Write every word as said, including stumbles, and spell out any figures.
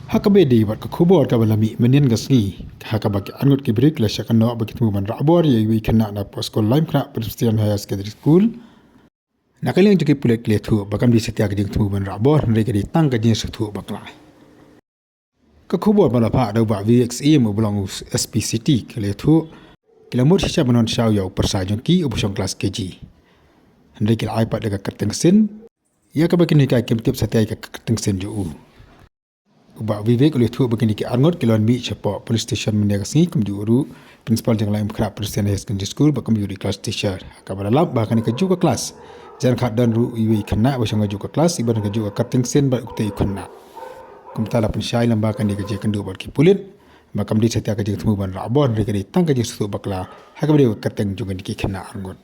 Ha kaba ïadei bad ka khubor kaba la mih mynhynnin ka sngi, ha kaba ki arngut ki briew ki la shah kynnoh ba ki thmu ban rah bor ïa iwei i khynnah na poh skul Laitumkhrah Presbyterian Higher Secondary School, na ka liang jong ki pulit ki la ïathuh ba kam dei satia ka jingthmu ban rah bor, hynrei ka dei tang ka jingsngewthuh bakla. Ka khubor ba la phah da u Bah Vivek Syiem uba long u S P City, ki la ïathuh ki la mut shisha ban wan shaw ïa u pyrsa jong ki uba shong klas K G, hynrei ki la ai pat da ka kyrteng Sin, ïa kaba ki nonghikai kim tip satia ïa ka kyrteng Sin jong u. U Bah Vivek u la ïathuh ba kine ki arngut ki la wan mih shapoh police station mynne ka sngi, kumjuh ruh principal jong Laitumkhrah Presbyterian Higher Secondary School bad kumjuh ruh i class teacher, ha kaba la lap ba ha kane kajuh ka klas, jan khat don ruh iwei i khynnah ba shong kajuh ka klas, iba don kajuh ka kyrteng Sin bad uta u khynnah. Kumta la pynshai lyngba kane ka jingïakynduh bad ki pulit ba kam dei satia ka jingthmu ban rah bor, hynrei ka dei tang ka jingsngewthuh bakla ha kaba ïadei bad ka kyrteng jong kine ki khynnah arngut.